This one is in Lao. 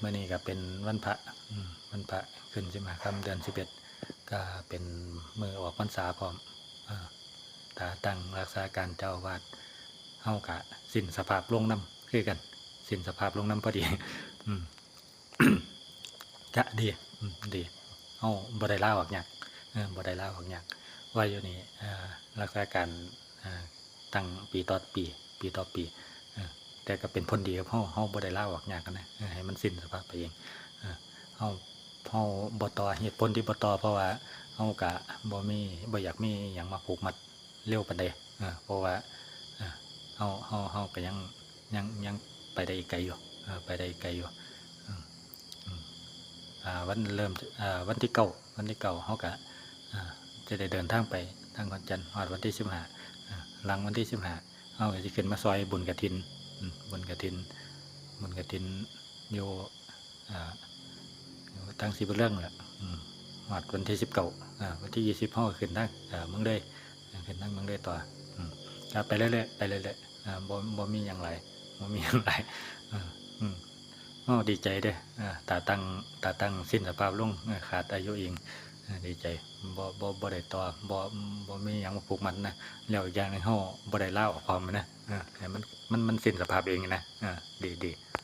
ມື້ນີ້ກໍເປັນວັນພະ ອືມ ວັນພະຂຶ້ນສິບຫ້າຄ່ຳເດືອນສິບເອັດ ກໍເປັນມື້ອອກພັນສາພ້ອມ. ເອີ ຖ້າຕັ້ງລັກສາການເຈົ້າອາວາດ ເຮົາກະສິ້ນສະພາບລົງນຳຄືກັນ ສິ້ນສະພາບລົງນຳພໍດີ ອືມ ກະດີ ອືມ ດີ ເຮົາບໍ່ໄດ້ລາອອກຍາກ ເອີ ບໍ່ໄດ້ລາອອກຍາກ ວ່າຢູ່ນີ້ ເອີ ລັກສາການ ເອີ ຕັ້ງປີຕໍ່ປີ ປີຕໍ່ປີ ເອີ ແຕ່ກໍເປັນຜົນດີກັບເຮົາ ເຮົາບໍ່ໄດ້ລາອອກຍາກນະ ເອີ ໃຫ້ມັນສິ້ນສະພາບໄປເອງ ເອີ ເຮົາ ເຮົາບໍ່ຕໍ່ ເຫດຜົນທີ່ບໍ່ຕໍ່ ເພາະວ່າເຮົາກະບໍ່ມີ ບໍ່ຢາກມີຫຍັງມາຜູກມັດເລັວປານໃດ ເອີ ເພາະວ່າ ເອີ ເຮົາ ເຮົາ ເຮົາກໍຍັງ ຍັງ ຍັງໄປໄດ້ອີກໄກຢູ່ ເອີ ໄປໄດ້ອີກໄກຢູ່ ອືມ ອືມ ອ່າ ວັນເລີ່ມ ອ່າ ວັນທີເກົ້າ ວັນທີເກົ້າເຮົາກະ ອ່າ ຈະໄດ້ເດີນທາງໄປທາງຂອນແກ່ນ ຮອດວັນທີສິບຫ້າ ອ່າ ຫຼັງວັນທີສິບຫ້າ ເຮົາກໍຊິຂຶ້ນມາຊ່ອຍບຸນກະຖິນ ອືມ ບຸນກະຖິນ ບຸນກະຖິນຢູ່ ອ່າ ຢູ່ທາງສີບຸນເລື່ອງແຫຼະ ອືມ ຮອດວັນທີສິບເກົ້າ ອ່າ ວັນທີຊາວ ເຮົາກໍຂຶ້ນທາງ ເອີ ເມືອງເລີຍ ຂຶ້ນທາງເມືອງເລີຍຕໍ່ ອືມ ກໍໄປເລື້ອຍໆ ໄປເລື້ອຍໆ ອ່າ ບໍ່ ບໍ່ມີຫຍັງຫຼາຍ ບໍ່ມີຫຍັງຫຼາຍ ເອີ ອືມ ໂອ້ ດີໃຈເດ້ ເອີ ຕາຕັ້ງ ຕາຕັ້ງສິ້ນສະພາບລົງ ເອີ ຂາດອາຍຸອີງ ເອີ ດີໃຈ ບໍ່ ບໍ່ ບໍ່ໄດ້ຕໍ່ ບໍ່ ບໍ່ມີຫຍັງມາຜູກມັດນະ ແລ້ວອີກຢ່າງໜຶ່ງເຮົາບໍ່ໄດ້ລາອອກພ້ອມນະ ເອີ ໃຫ້ມັນ ມັນ ມັນສິ້ນສະພາບເອງນະ ເອີ ດີ ດີ